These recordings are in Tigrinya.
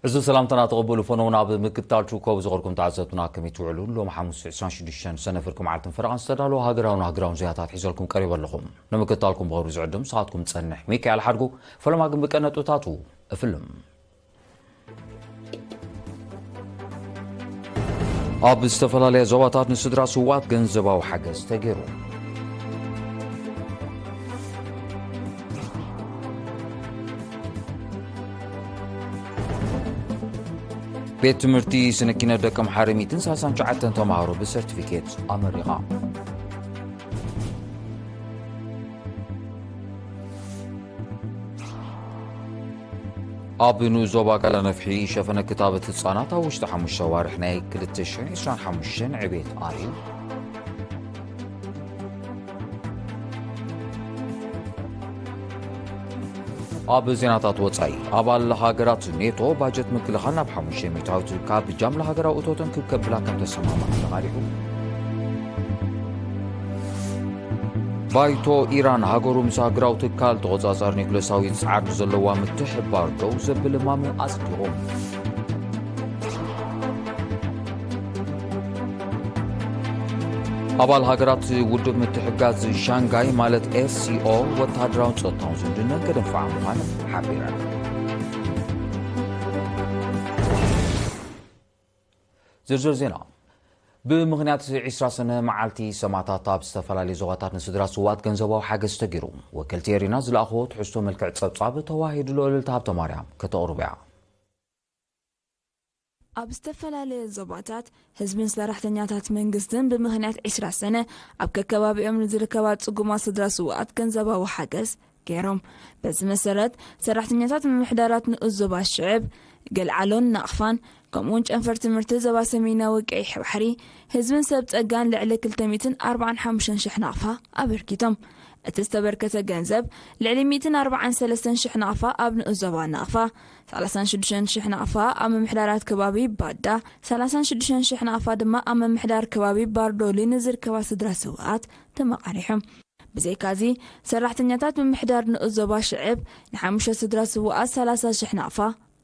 እዚ ሰላምታና ተቐበሉ። ፈነው ናብ ምክትታል ትርከቡ ዝኸርኩም ተዓዘብትና ከመይ ትውዕሉ? ሎም ሓሙስ ዕስራን ሽዱሽተን ሰነ ፍርቂ መዓልትን ፈረቓን ዝተዳለወ ሃገራውን ሃገራውን ዜናታት ሒዘልኩም ቀሪበ ኣለኹም። ንምክትታልኩም ብኸብሪ ዝዕድም ሰዓትኩም ጸንሕ ሚካኤል ሓድጉ። ፈለማ ግን ብቀነጥብታቱ እፍልም። ኣብ ዝተፈላለያ ዞባታት ንስድራ ስውኣት ገንዘባዊ ሓገዝ ተገይሩ። ቤት ትምህርቲ ስነ ኪነት ደቀምሓረ ሚእትን ሰላሳን ትሽዓተን ተምሃሮ ብሰርቲፊኬት ኣመሪቓ። ኣብ ንኡስ ዞባ ቃለ ነፍሒ ሸፈነ ክታበት ህጻናት ኣብ ውሽጢ ሓሙሽተ ኣዋርሕ ናይ ክልተ ሽሕን ዕስራን ሓሙሽተን ዕቤት ኣርእዩ። ኣብ ዜናታት ወጻኢ፣ ኣባል ሃገራት ኔቶ ባጀት ምክልኻል ናብ ሓሙሽተ ሚእታዊት ካብ ጃምላ ሃገራዊ እቶተን ክብ ከብላ ከም ተሰማምዓ ተቓሊሑ። ባይቶ ኢራን ሃገሩ ምስ ሃገራዊ ትካል ተቖጻጻሪ ኒኩለሳዊ ጻዕር ዘለዋ ምትሕብባር ደው ዘብል እማመ ኣጽዲቑ። ኣባል ሃገራት ውድብ ምትሕጋዝ ሻንጋይ ማለት ኤስሲኦ ወተሃደራውን ጸጥታውን ዝምድነን ከደንፍዓ ምዃን ሓቢረን። ዝርዝር ዜና። ብምኽንያት ዕስራ ሰነ መዓልቲ ሰማእታት ኣብ ዝተፈላለዩ ዞባታት ንስድራ ስውኣት ገንዘባዊ ሓገዝ ተገይሩ። ወከልቲ ኤሪና ዝለኣኽዎ ትሕዝቶ መልክዕ ጸብጻብ ተዋሂዱ ልዑል ልእልቲ ሃብተ ማርያም ከተቕርቡ እያ። ኣብ ዝተፈላለዩ ዞባታት ህዝብን ሰራሕተኛታት መንግስትን ብምኽንያት ዕስራ ሰነ ኣብ ከከባቢኦም ንዝርከባ ጽጉማት ስድራ ስውኣት ገንዘባዊ ሓገዝ ገይሮም። በዚ መሰረት ሰራሕተኛታት ምምሕዳራት ንኡስ ዞባ ሽዕብ፣ ገልዓሎን ናቕፋን ከምኡውን ጨንፈር ትምህርቲ ዞባ ሰሜናዊ ቀይሕ ባሕሪ ህዝብን ሰብ ጸጋን ልዕሊ ክልተ ሚእትን ኣርባዓን ሓሙሽተን ሽሕ ናቕፋ ኣበርኪቶም። እቲ ዝተበርከተ ገንዘብ ልዕሊ ሚእትን ኣርባዓን ሰለስተን ሽሕ ናቕፋ ኣብ ንኡስ ዞባ ናቕፋ፣ ሰላሳን ሽዱሽተን ሽሕ ናቕፋ ኣብ ምምሕዳራት ከባቢ ባዳ፣ ሰላሳን ሽዱሽተን ሽሕ ናቕፋ ድማ ኣብ ምምሕዳር ከባቢ ባርዶሊ ንዝርከባ ስድራ ስውኣት ተመቓሪሖም። ብዘይካዚ ሰራሕተኛታት ምምሕዳር ንኡስ ዞባ ሽዕብ ንሓሙሽተ ስድራ ስውኣት ሰላሳ ሽሕ ናቕፋ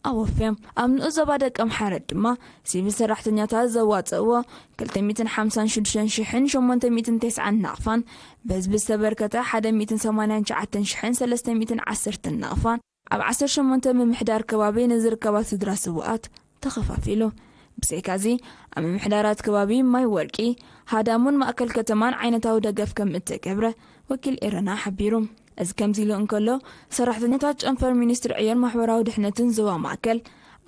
ኣወፍዮም። ኣብ ንኡስ ዞባ ደቀምሓረ ድማ ሲቪል ሰራሕተኛታት ዘዋፀእዎ ክልተ ሚእትን ሓምሳን ሽዱሽተን ሽሕን ሸሞንተ ሚእትን ተስዓን ናቕፋን ብህዝቢ ዝተበርከተ ሓደ ሚእትን ሰማንያን ትሽዓተን ሽሕን ሰለስተ ሚእትን ዓሰርተን ናቕፋን ኣብ ዓሰርተ ሸሞንተ ምምሕዳር ከባቢ ንዝርከባ ስድራ ስውኣት ተኸፋፊሉ። ብዘይካዚ ኣብ ምምሕዳራት ከባቢ ማይ ወርቂ፣ ሃዳሙን ማእከል ከተማን ዓይነታዊ ደገፍ ከም እተገብረ ወኪል ኤረና ሓቢሩ። እዚ ከምዚ ኢሉ እንከሎ፣ ሰራሕተኛታት ጨንፈር ሚኒስትሪ ዕዮን ማሕበራዊ ድሕነትን ዞባ ማእከል፣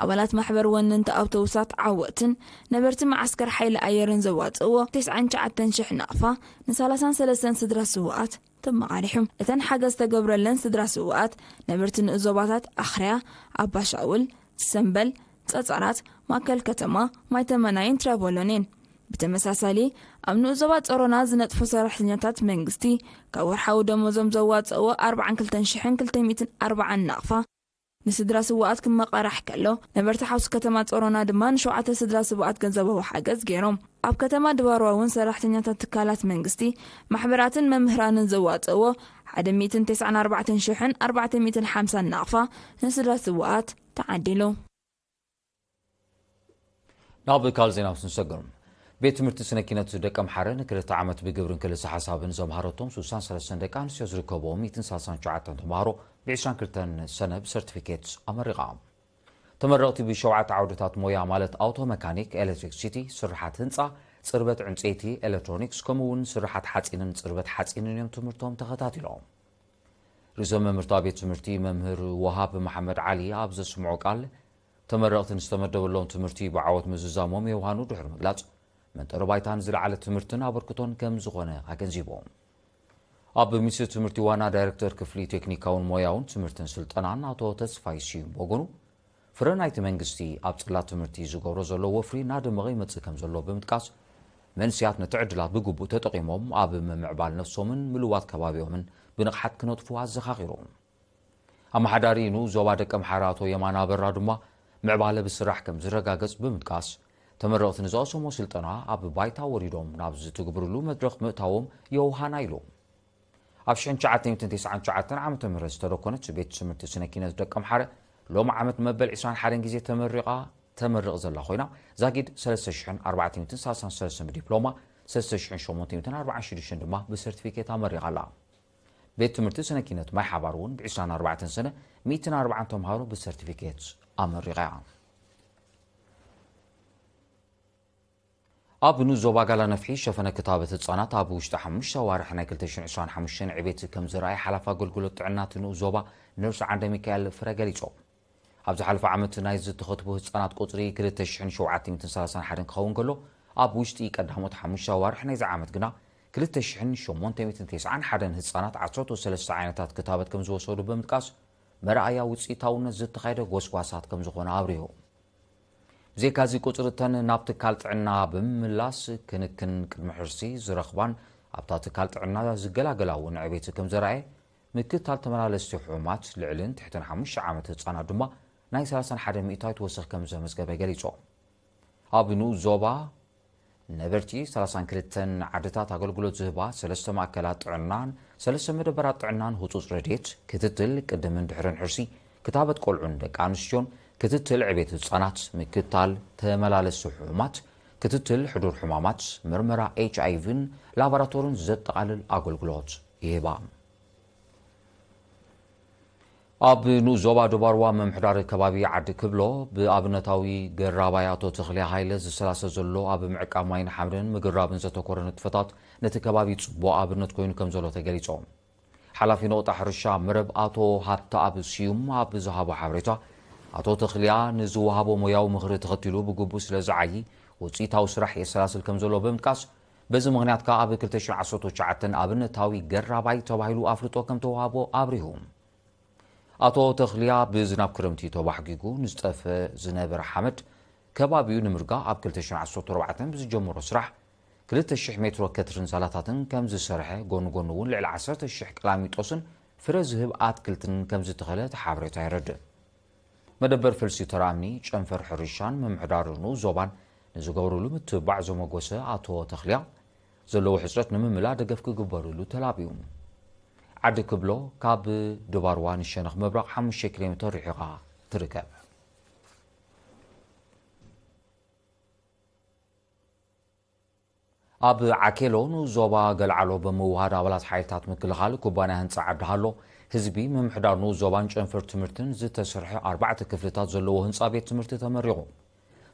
ኣባላት ማሕበር ወነንቲ ኣውቶቡሳት ዓወትን ነበርቲ መዓስከር ሓይሊ ኣየርን ዘዋፅእዎ ተስዓን ትሽዓተን ሽሕ ናቕፋ ንሰላሳን ሰለስተን ስድራ ስውኣት ተመቓሪሑ። እተን ሓገዝ ተገብረለን ስድራ ስውኣት ነበርቲ ንኡስ ዞባታት ኣኽርያ፣ ኣባሻውል፣ ሰምበል፣ ጸጸራት፣ ማእከል ከተማ፣ ማይተመናይን ትራቮሎን እየን። ብተመሳሳሊ፣ ኣብ ንኡስ ዞባ ጸሮና ዝነጥፉ ሰራሕተኛታት መንግስቲ፣ ካብ ወርሓዊ ደሞዞም ዘዋጽእዎ ኣርባዓን ክልተን ሽሕን ክልተ ሚእትን ኣርባዓን ናቕፋ ንስድራ ስውኣት ክመቓራሕ ከሎ፣ ነበርቲ ሓውሲ ከተማ ጸሮና ድማ ንሸውዓተ ስድራ ስውኣት ገንዘባዊ ሓገዝ ገይሮም። ኣብ ከተማ ድባርዋ እውን ሰራሕተኛታት ትካላት መንግስቲ፣ ማሕበራትን መምህራንን ዘዋጽእዎ ሓደ ሚእትን ተስዓን ኣርባዕተን ሽሕን ኣርባዕተ ሚእትን ሓምሳን ናቕፋ ንስድራ ስውኣት ተዓዲሉ። ናብ ካልእ ዜና ምስ ንሰግር፣ ቤት ትምህርቲ ስነ ኪነት ደቀምሓረ ንክልተ ዓመት ብግብርን ክልሰ ሓሳብን ዘምሃረቶም ስሳን ሰለስተን ደቂ ኣንስትዮ ዝርከብዎም ሚእትን ሰላሳን ትሽዓተን ተምሃሮ ብዕስራን ክልተን ሰነ ብሰርቲፊኬት ኣመሪቓ። ተመረቕቲ ብሸውዓተ ዓውድታት ሞያ ማለት ኣውቶ መካኒክ፣ ኤሌክትሪክሲቲ፣ ስርሓት ህንፃ፣ ፅርበት ዕንፀይቲ፣ ኤሌክትሮኒክስ ከምኡ እውን ስርሓት ሓፂንን ፅርበት ሓፂንን እዮም ትምህርቶም ተኸታቲሎም። ርእሰ መምህርታ ቤት ትምህርቲ መምህር ወሃብ መሓመድ ዓሊ ኣብ ዘስምዖ ቃል፣ ተመረቕቲ ንዝተመደበሎም ትምህርቲ ብዓወት ምዝዛሞም የውሃኑ ድሕሪ ምግላፅ፣ መንጠሪ ባይታ ንዝለዓለ ትምህርትን ኣበርክቶን ከም ዝኾነ ኣገንዚቦም። ኣብ ሚኒስትሪ ትምህርቲ ዋና ዳይሬክተር ክፍሊ ቴክኒካውን ሞያውን ትምህርትን ስልጠናን ኣቶ ተስፋይ ስዩም ብወገኑ፣ ፍረ ናይቲ መንግስቲ ኣብ ጽላት ትምህርቲ ዝገብሮ ዘሎ ወፍሪ እናደመቐ ይመጽእ ከም ዘሎ ብምጥቃስ፣ መንእሰያት ነቲ ዕድላት ብግቡእ ተጠቒሞም ኣብ ምምዕባል ነፍሶምን ምልዋጥ ከባቢኦምን ብንቕሓት ክነጥፉ ኣዘኻኺሩ። ኣመሓዳሪ ንኡስ ዞባ ደቀምሓረ ኣቶ የማነ ኣበራ ድማ፣ ምዕባለ ብስራሕ ከም ዝረጋገጽ ብምጥቃስ፣ ተመረቕቲ ንዝቐሰሞ ስልጠና ኣብ ባይታ ወሪዶም ናብ ዝትግብርሉ መድረኽ ምእታዎም የውሃና ኢሉ። ኣብ ሽሕን ትሽዓተ ሚእትን ተስዓን ትሽዓተን ዓመተ ምህረት ዝተደኮነት ቤት ትምህርቲ ስነ ኪነት ደቀምሓረ፣ ሎም ዓመት መበል ዕስራን ሓደን ግዜ ተመሪቓ፣ ተመርቕ ዘላ ኮይና፣ ዛጊድ ሰለስተ ሽሕን ኣርባዕተ ሚእትን ሰላሳን ሰለስተን ብዲፕሎማ፣ ሰለስተ ሽሕን ሸሞንተ ሚእትን ኣርባዓን ሽዱሽተን ድማ ብሰርቲፊኬት ኣመሪቓ ኣላ። ቤት ትምህርቲ ስነ ኪነት ማይ ሓባር እውን ብ ዕስራን ኣርባዕተን ሰነ ሚእትን ኣርባዓን ተምሃሮ ብሰርቲፊኬት ኣመሪቓ እያ። ኣብ ንኡስ ዞባ ጋላ ነፍሒ ሸፈነ ክታበት ህጻናት ኣብ ውሽጢ ሓሙሽተ ኣዋርሕ ናይ ክልተ ሽሕን ዕስራን ሓሙሽተን ዕቤት ከም ዝረኣየ ሓላፊ ኣገልግሎት ጥዕና እቲ ንኡስ ዞባ ነርስ ዓንደ ሚካኤል ፍረ ገሊጾም። ኣብ ዝሓለፈ ዓመት ናይ ዝተኸትቡ ህጻናት ቁጽሪ ክልተ ሽሕን ሸውዓተ ሚእትን ሰላሳን ሓደን ክኸውን ከሎ፣ ኣብ ውሽጢ ቀዳሞት ሓሙሽተ ኣዋርሕ ናይዚ ዓመት ግና ክልተ ሽሕን ሸሞንተ ሚእትን ተስዓን ሓደን ህጻናት ዓሰርተ ሰለስተ ዓይነታት ክታበት ከም ዝወሰዱ ብምጥቃስ፣ መርኣያ ውጽኢታውነት ዝተኻየደ ጎስጓሳት ከም ዝኾነ ኣብሪሁ። ብዘይካዚ ቁጽሪ እተን ናብ ትካል ጥዕና ብምምላስ ክንክን ቅድሚ ሕርሲ ዝረኽባን ኣብታ ትካል ጥዕና ዝገላገላ እውን ዕቤት ከም ዘርኣየ፣ ምክትታል ተመላለስቲ ሕሙማት ልዕልን ትሕትን ሓሙሽተ ዓመት ህጻናት ድማ ናይ ሰላሳን ሓደን ሚእታዊት ወሰኽ ከም ዘመዝገበ ገሊጹ። ኣብ ንኡስ ዞባ ነበርቲ ሰላሳን ክልተን ዓድታት ኣገልግሎት ዝህባ ሰለስተ ማእከላት ጥዕናን ሰለስተ መደበራት ጥዕናን ህጹጽ ረድኤት፣ ክትትል ቅድምን ድሕርን ሕርሲ፣ ክታበት ቆልዑን ደቂ ኣንስትዮን፣ ክትትል ዕቤት ህጻናት፣ ምክትታል ተመላለስቲ ሕሙማት፣ ክትትል ሕዱር ሕማማት፣ መርመራ ኤች ኣይ ቪን ላቦራቶርን ዘጠቓልል ኣገልግሎት ይህባ። ኣብ ንኡስ ዞባ ደባርዋ ምምሕዳር ከባቢ ዓዲ ክብሎ ብኣብነታዊ ገራባይ ኣቶ ተኽልየ ሃይለ ዝሰላሰ ዘሎ ኣብ ምዕቃብ ማይን ሓመድን ምግራብን ዘተኮረ ንጥፈታት ነቲ ከባቢ ጽቡቕ ኣብነት ኮይኑ ከም ዘሎ ተገሊጾም። ሓላፊ ነቑጣ ሕርሻ መረብ ኣቶ ሃብተኣብ ስዩም ኣብ ዝሃቦ ሓበሬታ፣ ኣቶ ተኽልያ ንዝወሃቦ ሞያዊ ምኽሪ ተኸቲሉ ብግቡእ ስለ ዝዓዪ ውጽኢታዊ ስራሕ የሰላስል ከም ዘሎ ብምጥቃስ፣ በዚ ምኽንያት ከኣ ኣብ ክልተ ሽሕን ዓሰርተ ትሽዓተን ኣብነታዊ ገራባይ ተባሂሉ ኣፍልጦ ከም ተዋህቦ ኣብሪሁ። ኣቶ ተኽልያ ብዝናብ ክረምቲ ተባሕጊጉ ንዝጠፍእ ዝነበረ ሓመድ ከባቢኡ ንምርጋእ ኣብ ክልተ ሽሕን ዓሰርተ ኣርባዕተን ብዝጀመሮ ስራሕ ክልተ ሽሕ ሜትሮ ከትርን ሳላታትን ከም ዝሰርሐ፣ ጎኒ ጎኒ እውን ልዕሊ ዓሰርተ ሽሕ ቀላሚጦስን ፍረ ዝህብ ኣትክልትን ከም ዝተኸለ እቲ ሓበሬታ የረድእ። መደበር ፈልሲ ተራምኒ ጨንፈር ሕርሻን ምምሕዳር ንኡስ ዞባን ንዝገብርሉ ምትብባዕ ዘመጎሰ ኣቶ ተኽልያ፣ ዘለዎ ሕጽረት ንምምላእ ደገፍ ክግበርሉ ተላብዩ። ዓዲ ክብሎ ካብ ድባርዋ ንሸነኽ ምብራቕ ሓሙሽተ ኪሎ ሜትር ርሒቓ ትርከብ። ኣብ ዓኬሎ ንኡስ ዞባ ገልዓሎ ብምውሃድ ኣባላት ሓይልታት ምክልኻል ኩባንያ ህንጻ ዓዲ ሃሎ፣ ህዝቢ ምምሕዳር ንኡስ ዞባን ጨንፈር ትምህርትን ዝተሰርሐ ኣርባዕተ ክፍልታት ዘለዎ ህንጻ ቤት ትምህርቲ ተመሪቑ።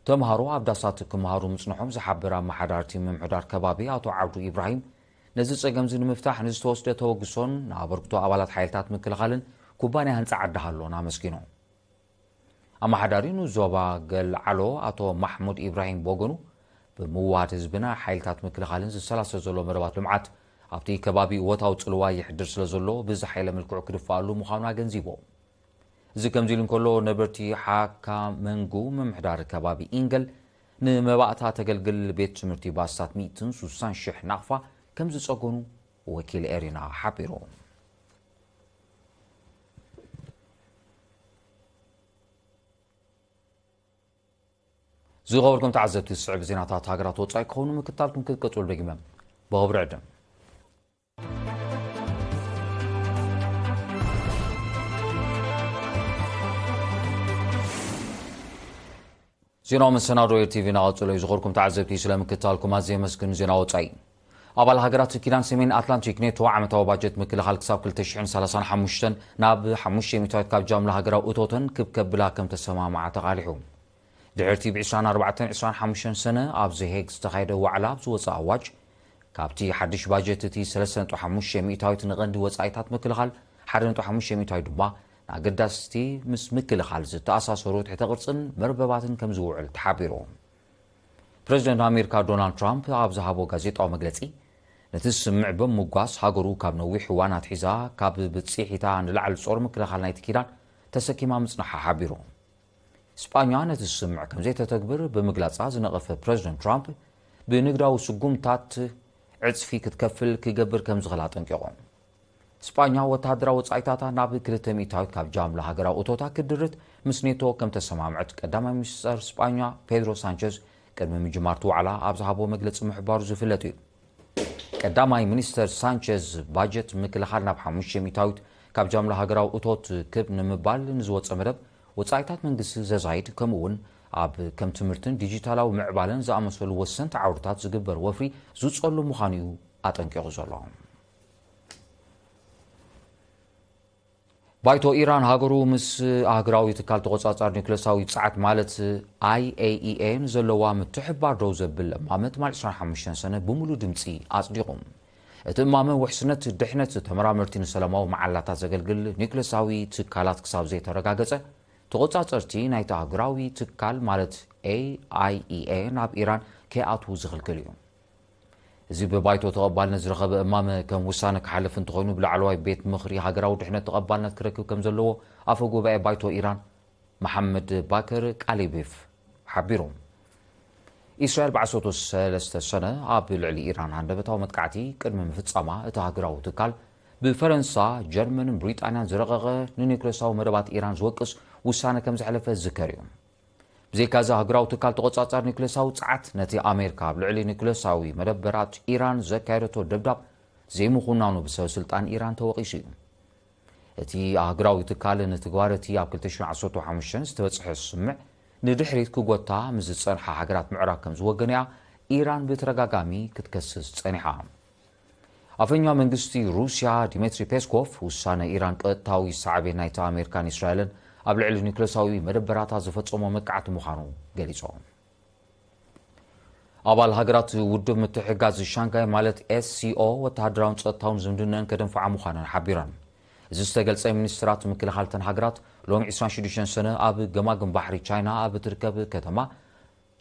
ተምሃሮ ኣብ ዳሳት ክመሃሩ ምጽንሖም ዝሓበረ ኣመሓዳርቲ ምምሕዳር ከባቢ ኣቶ ዓብዱ ኢብራሂም፣ ነዚ ጸገምዚ ንምፍታሕ ንዝተወስደ ተበግሶን ንኣበርክቶ ኣባላት ሓይልታት ምክልኻልን ኩባንያ ህንጻ ዓዲ ሃሎን ኣመስጊኑ። ኣመሓዳሪ ንኡስ ዞባ ገልዓሎ ኣቶ ማሕሙድ ኢብራሂም ብወገኑ፣ ብምውሃድ ህዝብና ሓይልታት ምክልኻልን ዝሰላሰል ዘሎ መደባት ልምዓት ኣብቲ ከባቢ እወታዊ ጽልዋ የሕድር ስለ ዘሎ ብዝሓየለ መልክዑ ክድፍኣሉ ምዃኑ ኣገንዚቡ። እዚ ከምዚ ኢሉ እንከሎ፣ ነበርቲ ሓካ መንጉ ምምሕዳር ከባቢ ኢንገል ንመባእታ ተገልግል ቤት ትምህርቲ ባስታት ሚእትን ሱሳን ሽሕ ናቕፋ ከም ዝጸገኑ ወኪል ኤሪና ሓቢሩ። ዝኸበርኩም ተዓዘብቲ፣ ዝስዕብ ዜናታት ሃገራት ወጻኢ ክኾኑ ምክታልኩም ክትቀጽሉ ደጊመ ብኽብሪ ዕድም። ዜናዊ መሰናዶ ኤር ቲቪ እናቐጸሎ እዩ። ዝኸበርኩም ተዓዘብቲ፣ ስለ ምክታልኩም ኣዝየ የመስግን። ዜና ወጻኢ። ኣባል ሃገራት ኪዳን ሰሜን ኣትላንቲክ ኔቶ ዓመታዊ ባጀት ምክልኻል ክሳብ ክልተ ሽሕን ሰላሳን ሓሙሽተን ናብ ሓሙሽተ ሚእታዊት ካብ ጃምላ ሃገራዊ እቶተን ክብ ከብላ ከም ተሰማምዓ ተቓሊሑ። ድሕርቲ ብ ዕስራን ኣርባዕተን ዕስራን ሓሙሽተን ሰነ ኣብ ዘ ሄግ ዝተኻየደ ዋዕላ ኣብ ዝወጸ ኣዋጅ፣ ካብቲ ሓድሽ ባጀት እቲ ሰለስተ ነጥቢ ሓሙሽተ ሚእታዊት ንቐንዲ ወጻኢታት ምክልኻል፣ ሓደ ነጥቢ ሓሙሽተ ሚእታዊት ድማ ንኣገዳስቲ ምስ ምክልኻል ዝተኣሳሰሩ ትሕተ ቅርጽን መርበባትን ከም ዝውዕል ተሓቢሩ። ፕረዚደንት ኣሜሪካ ዶናልድ ትራምፕ ኣብ ዝሃቦ ጋዜጣዊ መግለጺ፣ ነቲ ስምምዕ ብምጓስ ሃገሩ ካብ ነዊሕ እዋን ኣትሒዛ ካብ ብጽሒታ ንላዕሊ ጾር ምክልኻል ናይቲ ኪዳን ተሰኪማ ምጽናሓ ሓቢሩ። ስጳኛ ነቲ ስምምዕ ከም ዘይተተግብር ብምግላጻ ዝነቐፈ ፕረዚደንት ትራምፕ፣ ብንግዳዊ ስጉምታት ዕጽፊ ክትከፍል ክገብር ከም ዝኽእል ኣጠንቂቑ። ስጳኛ ወተሃደራዊ ወጻኢታታ ናብ ክልተ ሚእታዊት ካብ ጃምላ ሃገራዊ እቶታ ክድርት ምስ ኔቶ ከም ተሰማምዐት ቀዳማይ ሚኒስተር ስጳኛ ፔድሮ ሳንቸዝ ቅድሚ ምጅማር እቲ ዋዕላ ኣብ ዝሃቦ መግለጺ ምሕባሩ ዝፍለጥ እዩ። ቀዳማይ ሚኒስተር ሳንቸዝ፣ ባጀት ምክልኻል ናብ ሓሙሽተ ሚእታዊት ካብ ጃምላ ሃገራዊ እቶት ክብ ንምባል ንዝወጸ መደብ ወጻኢታት መንግስቲ ዘዛይድ፣ ከምኡ እውን ኣብ ከም ትምህርትን ዲጂታላዊ ምዕባለን ዝኣመሰሉ ወሰንቲ ዓውድታት ዝግበር ወፍሪ ዝጸሉ ምዃኑ እዩ ኣጠንቂቑ ዘሎ። ባይቶ ኢራን፣ ሃገሩ ምስ ኣህጉራዊ ትካል ተቖጻጻሪ ኒውክለሳዊ ጸዓት ማለት ኣይ ኤ ኢ ኤ ንዘለዋ ምትሕብባር ደው ዘብል እማመ ትማሊ ዕስራን ሓሙሽተን ሰነ ብምሉእ ድምጺ ኣጽዲቑ። እቲ እማመ ውሕስነት ድሕነት ተመራመርቲ ንሰላማዊ መዓላታት ዘገልግል ኒውክለሳዊ ትካላት ክሳብ ዘይተረጋገጸ፣ ተቖጻጸርቲ ናይቲ ኣህጉራዊ ትካል ማለት ኤ ኣይ ኢ ኤ ናብ ኢራን ከይኣትዉ ዝኽልክል እዩ። እዚ ብባይቶ ተቐባልነት ዝረኸበ እማመ ከም ውሳነ ክሓልፍ እንተኾይኑ ብላዕለዋይ ቤት ምኽሪ ሃገራዊ ድሕነት ተቐባልነት ክረክብ ከም ዘለዎ ኣፈ ጉባኤ ባይቶ ኢራን መሓመድ ባከር ቃሊቤፍ ሓቢሩ። ኢስራኤል ብዓሰርተ ሰለስተ ሰነ ኣብ ልዕሊ ኢራን ሃንደበታዊ መጥቃዕቲ ቅድሚ ምፍጻማ እቲ ሃገራዊ ትካል ብፈረንሳ፣ ጀርመንን ብሪጣንያን ዝረቐቐ ንኒውክለሳዊ መደባት ኢራን ዝወቅስ ውሳነ ከም ዘሕለፈ ዝዝከር እዩ። ብዘይካዚ ሃገራዊ ትካል ተቖጻጻሪ ኒውክለሳዊ ጸዓት ነቲ ኣሜሪካ ኣብ ልዕሊ ኒውክለሳዊ መደበራት ኢራን ዘካየደቶ ደብዳብ ዘይምኹናኑ ብሰበ ስልጣን ኢራን ተወቒሱ እዩ። እቲ ኣህጉራዊ ትካል ንትግባረ እቲ ኣብ ክልተ ሽሕን ዓሰርተ ሓሙሽተን ዝተበጽሐ ስምምዕ ንድሕሪት ክጎታ ምስ ዝጸንሓ ሃገራት ምዕራብ ከም ዝወገነያ ኢራን ብተደጋጋሚ ክትከስስ ጸኒሓ። ኣፈኛ መንግስቲ ሩስያ ዲሚትሪ ፔስኮቭ ውሳነ ኢራን ቀጥታዊ ሳዕቤን ናይቲ ኣሜሪካን እስራኤልን ኣብ ልዕሊ ኒውክለሳዊ መደበራታ ዝፈጸሞ መጥቃዕቲ ምዃኑ ገሊጾም። ኣባል ሃገራት ውድብ ምትሕጋዝ ሻንጋይ ማለት ኤስ ሲ ኦ ወተሃደራውን ጸጥታውን ዝምድነን ከደንፍዓ ምዃነን ሓቢረን። እዚ ዝተገልጸ ሚኒስትራት ምክልኻል እተን ሃገራት ሎሚ ዕስራን ሽዱሽተን ሰነ ኣብ ገማግም ባሕሪ ቻይና ኣብ እትርከብ ከተማ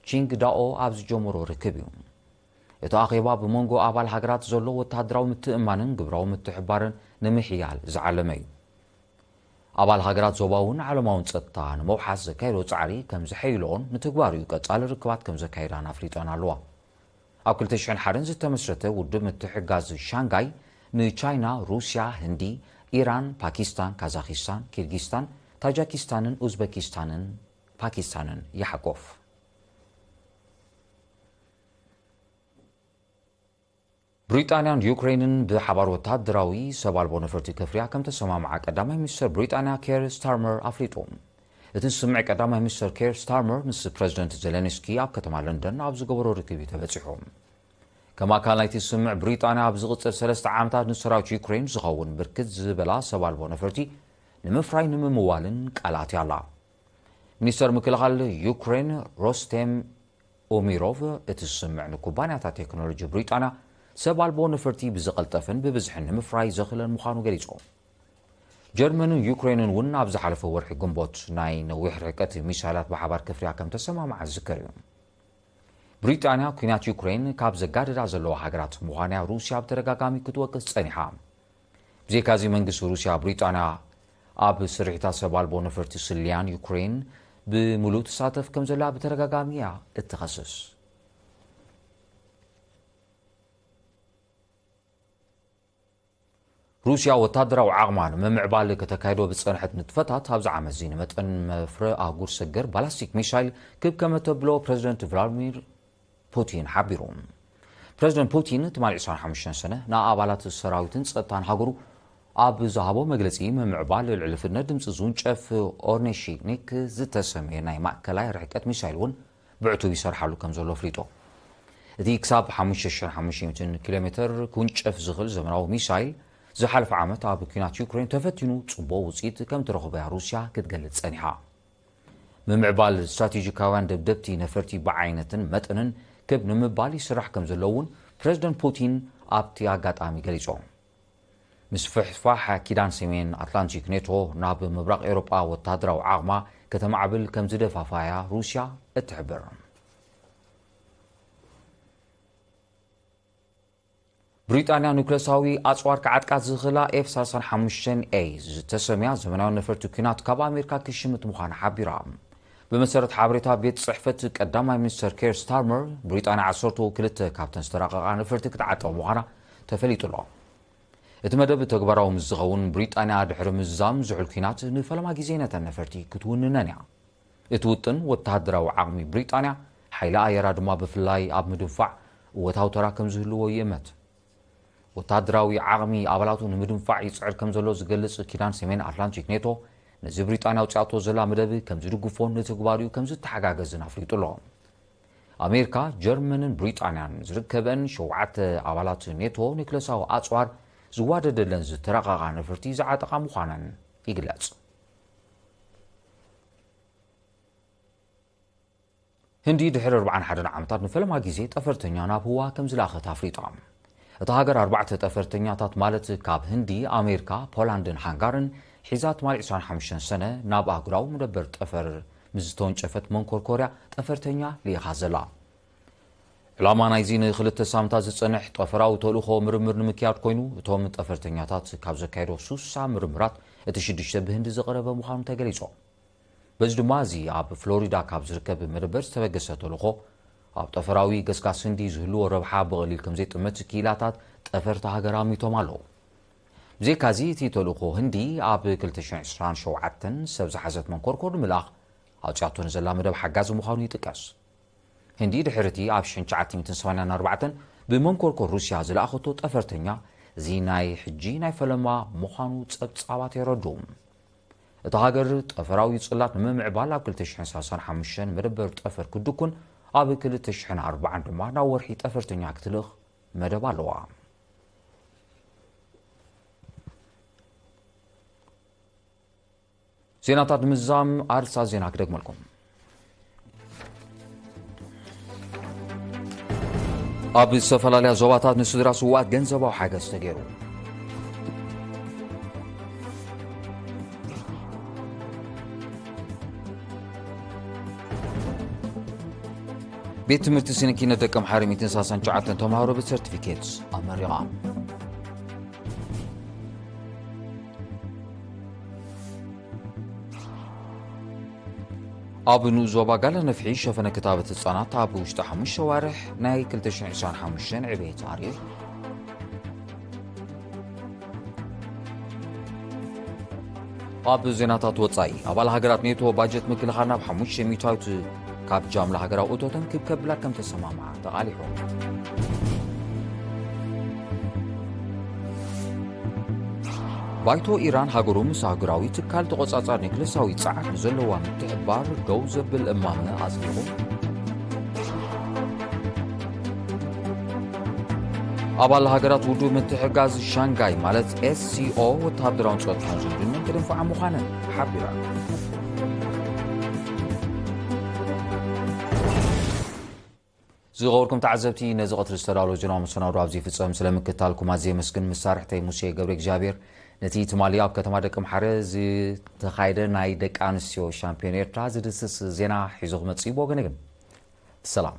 ቺንግዳኦ ኣብ ዝጀመሮ ርክብ እዩ። እቲ ኣኼባ ብመንጎ ኣባል ሃገራት ዘሎ ወተሃደራዊ ምትእምማንን ግብራዊ ምትሕባርን ንምሕያል ዝዓለመ እዩ። ኣባል ሃገራት ዞባውን ዓለማውን ጸጥታ ንምውሓስ ዘካየዶ ጻዕሪ ከም ዘሐይልኦን ንትግባሪኡ ቀጻሊ ርክባት ከም ዘካየዳን ኣፍሊጠን ኣለዋ። ኣብ ክልተ ሽሕን ሓደን ዝተመስረተ ውድብ ምትሕጋዝ ሻንጋይ ንቻይና፣ ሩስያ፣ ህንዲ፣ ኢራን፣ ፓኪስታን፣ ካዛኪስታን፣ ኪርጊስታን፣ ታጃኪስታንን ኡዝበኪስታንን ፓኪስታንን ይሓቆፍ። ብሪጣንያን ዩክሬንን ብሓባር ወተሃደራዊ ሰብ ኣልቦ ነፈርቲ ከፍርያ ከም ተሰማምዓ ቀዳማይ ሚኒስተር ብሪጣንያ ኬር ስታርመር ኣፍሊጡ። እቲ ስምዕ ቀዳማይ ሚኒስተር ኬር ስታርመር ምስ ፕረዚደንት ዜሌንስኪ ኣብ ከተማ ለንደን ኣብ ዝገበሮ ርክብ እዩ ተበጺሑ። ከም ኣካል ናይቲ ስምዕ ብሪጣንያ ኣብ ዝቕጽል ሰለስተ ዓመታት ንሰራዊት ዩክሬን ዝኸውን ብርክት ዝበላ ሰብ ኣልቦ ነፈርቲ ንምፍራይ ንምምዋልን ቃል ኣትያ ኣላ። ሚኒስተር ምክልኻል ዩክሬን ሮስቴም ኡሚሮቭ እቲ ስምምዕ ንኩባንያታት ቴክኖሎጂ ብሪጣንያ ሰብ ኣልቦ ነፈርቲ ብዝቐልጠፈን ብብዝሕን ንምፍራይ ዘኽእለን ምዃኑ ገሊጹ። ጀርመንን ዩክሬንን እውን ኣብ ዝሓለፈ ወርሒ ግንቦት ናይ ነዊሕ ርሕቀት ሚሳይላት ብሓባር ክፍርያ ከም ተሰማምዓ ዝዝከር እዩ። ብሪጣንያ ኲናት ዩክሬን ካብ ዘጋድዳ ዘለዋ ሃገራት ምዃንያ ሩስያ ብተደጋጋሚ ክትወቅስ ጸኒሓ። ብዘይካዚ መንግስቲ ሩስያ ብሪጣንያ ኣብ ስርሒታት ሰብ ኣልቦ ነፈርቲ ስልያን ዩክሬን ብምሉእ ትሳተፍ ከም ዘላ ብተደጋጋሚ እያ እትኸስስ። ሩስያ ወታደራዊ ዓቕማ ንምምዕባል ከተካይዶ ብዝጸንሐት ንጥፈታት ኣብዚ ዓመት እዚ ንመጠን መፍረ ኣህጉር ሰገር ባላስቲክ ሚሳይል ክብ ከም እተብሎ ፕረዚደንት ቭላድሚር ፑቲን ሓቢሩ። ፕረዚደንት ፑቲን ትማሊ ዕስራን ሓሙሽተን ሰነ ንኣባላት ሰራዊትን ጸጥታን ሃገሩ ኣብ ዝሃቦ መግለጺ፣ ምምዕባል ልዕሊ ፍጥነት ድምጺ ዝውንጨፍ ኦርኔሽኒክ ዝተሰመየ ናይ ማእከላይ ርሕቀት ሚሳይል እውን ብዕቱብ ይሰርሓሉ ከም ዘሎ ኣፍሊጡ። እቲ ክሳብ ሓሙሽተ ሽሕን ሓሙሽተ ሚእትን ኪሎ ሜትር ክውንጨፍ ዝኽእል ዘመናዊ ሚሳይል ዝሓለፈ ዓመት ኣብ ኲናት ዩክሬን ተፈቲኑ ጽቡቕ ውጽኢት ከም እተረኽቦ እያ ሩስያ ክትገልጽ ጸኒሓ። ምምዕባል ስትራቴጂካውያን ደብደብቲ ነፈርቲ ብዓይነትን መጠንን ክብ ንምባል ይስራሕ ከም ዘሎ እውን ፕረዚደንት ፑቲን ኣብቲ ኣጋጣሚ ገሊጾም። ምስፍሕፋሕ ኪዳን ሰሜን ኣትላንቲክ ኔቶ ናብ ምብራቕ ኤውሮጳ ወተሃደራዊ ዓቕማ ከተማዕብል ከም ዝደፋፋያ ሩስያ እትሕብር። ብሪጣንያ ኑክለሳዊ ኣጽዋር ክዓጥቃ ዝኽእላ ኤፍ ሰላሳን ሓሙሽተን ኤ ዝተሰምያ ዘመናዊ ነፈርቲ ኲናት ካብ ኣሜሪካ ክሽምት ምዃና ሓቢራ። ብመሰረት ሓበሬታ ቤት ጽሕፈት ቀዳማይ ሚኒስተር ኬር ስታርመር፣ ብሪጣንያ ዓሰርተ ክልተ ካብተን ዝተራቐቓ ነፈርቲ ክትዓጥቕ ምዃና ተፈሊጡ ኣሎ። እቲ መደብ ተግባራዊ ምስ ዝኸውን፣ ብሪጣንያ ድሕሪ ምዝዛም ዝሑል ኲናት ንፈለማ ግዜ ነተን ነፈርቲ ክትውንነን እያ። እቲ ውጥን ወተሃደራዊ ዓቕሚ ብሪጣንያ፣ ሓይሊ ኣየራ ድማ ብፍላይ ኣብ ምድንፋዕ እወታዊ ተራ ከም ዝህልዎ ይእመት። ወተሃደራዊ ዓቕሚ ኣባላቱ ንምድንፋዕ ይጽዕር ከም ዘሎ ዝገልጽ ኪዳን ሰሜን ኣትላንቲክ ኔቶ፣ እዚ ብሪጣንያ ኣውፅኣቶ ዘላ መደብ ከም ዝድግፎን ንትግባሪኡ ከም ዝተሓጋገዝን ኣፍሊጡ ኣሎ። ኣሜሪካ፣ ጀርመንን ብሪጣንያን ዝርከበን ሸውዓተ ኣባላት ኔቶ ኒክለሳዊ ኣፅዋር ዝዋደደለን ዝተረቐቓ ነፈርቲ ዝዓጠቓ ምዃነን ይግለጽ። ህንዲ ድሕሪ ኣርባዓን ሓደን ዓመታት ንፈለማ ግዜ ጠፈርተኛ ናብ ህዋ ከም ዝለኣኸት ኣፍሊጣ። እታ ሃገር ኣርባዕተ ጠፈርተኛታት ማለት ካብ ህንዲ፣ ኣሜሪካ፣ ፖላንድን ሃንጋርን ሒዛ ትማሊ ዕስራን ሓሙሽተን ሰነ ናብ ኣህጉራዊ መደበር ጠፈር ምስ ዝተወንጨፈት መንኮርኮርያ ጠፈርተኛ ልኢኻ ዘላ። ዕላማ ናይዚ ንክልተ ሳምንታት ዝጸንሕ ጠፈራዊ ተልእኾ ምርምር ንምክያድ ኮይኑ፣ እቶም ጠፈርተኛታት ካብ ዘካየዶ ሱሳ ምርምራት እቲ ሽዱሽተ ብህንዲ ዝቐረበ ምዃኑ ተገሊጹ። በዚ ድማ እዚ ኣብ ፍሎሪዳ ካብ ዝርከብ መደበር ዝተበገሰ ተልእኾ ኣብ ጠፈራዊ ገስጋስ ህንዲ ዝህልዎ ረብሓ ብቐሊል ከም ዘይጥመት ክኢላታት ጠፈርቲ ሃገር ኣሚቶም ኣለዉ። ብዘይካዚ እቲ ተልእኾ ህንዲ ኣብ ክልተ ሽሕን ዕስራን ሸውዓተን ሰብ ዝሓዘት መንኮርኮር ንምልኣኽ ኣውፅኣቶ ንዘላ መደብ ሓጋዚ ምዃኑ ይጥቀስ። ህንዲ ድሕርቲ ኣብ ሽሕን ትሽዓተ ሚእትን ሰማንያን ኣርባዕተን ብመንኮርኮር ሩስያ ዝለኣኸቶ ጠፈርተኛ እዚ ናይ ሕጂ ናይ ፈለማ ምዃኑ ጸብጻባት የረድኡ። እታ ሃገር ጠፈራዊ ጽላት ንምምዕባል ኣብ ክልተ ሽሕን ሰላሳን ሓሙሽተን መደበር ጠፈር ክድኩን ኣብ ክልተ ሽሕን ኣርባዓን ድማ ናብ ወርሒ ጠፈርተኛ ክትልእኽ መደብ ኣለዋ። ዜናታት ንምዝዛም ኣርእስታት ዜና ክደግመልኩም። ኣብ ዝተፈላለያ ዞባታት ንስድራ ስውኣት ገንዘባዊ ሓገዝ ተገይሩ። ቤት ትምህርቲ ስነ ኪነት ደቂ ኣምሓረ ሚእትን ሰላሳን ትሽዓተን ተምሃሮ ብሰርቲፊኬት ኣመሪቓ። ኣብ ንኡስ ዞባ ጋላ ነፍሒ ሸፈነ ክታበት ህጻናት ኣብ ውሽጢ ሓሙሽተ ዋርሕ ናይ ክልተ ሽሕን ዕስራን ሓሙሽተን ዕቤት ኣርእዩ። ኣብ ዜናታት ወጻኢ፣ ኣባል ሃገራት ኔቶ ባጀት ምክልኻል ናብ ሓሙሽተ ሚእታዊት ካብ ጃምላ ሃገራዊ እቶተን ክብ ከብላ ከም ተሰማምዓ ተቓሊሑ። ባይቶ ኢራን ሃገሩ ምስ ኣህጉራዊ ትካል ተቖጻጻሪ ኒክለሳዊ ጸዓት ንዘለዋ ምትሕብባር ደው ዘብል እማመ ኣጽዲቑ። ኣባል ሃገራት ውድብ ምትሕጋዝ ሻንጋይ ማለት ኤስሲኦ ወተሃደራውን ጸጥታን ዝምድንኡ ክድንፍዓ ምዃነን ሓቢራ። ዝኸበርኩም ተዓዘብቲ፣ ነዚ ቀትሪ ዝተዳለወ ዜናዊ መሰናዶ ኣብዚ ይፍጸም። ስለ ምክታልኩም ኣዝየ የመስግን። መሳርሕተይ ሙሴ ገብረ እግዚኣብሔር ነቲ ትማሊ ኣብ ከተማ ደቂ ኣምሓረ ዝተኻየደ ናይ ደቂ ኣንስትዮ ሻምፒዮን ኤርትራ ዝድስስ ዜና ሒዙ ክመጽእ እዩ። ብወገነ ግን ሰላም።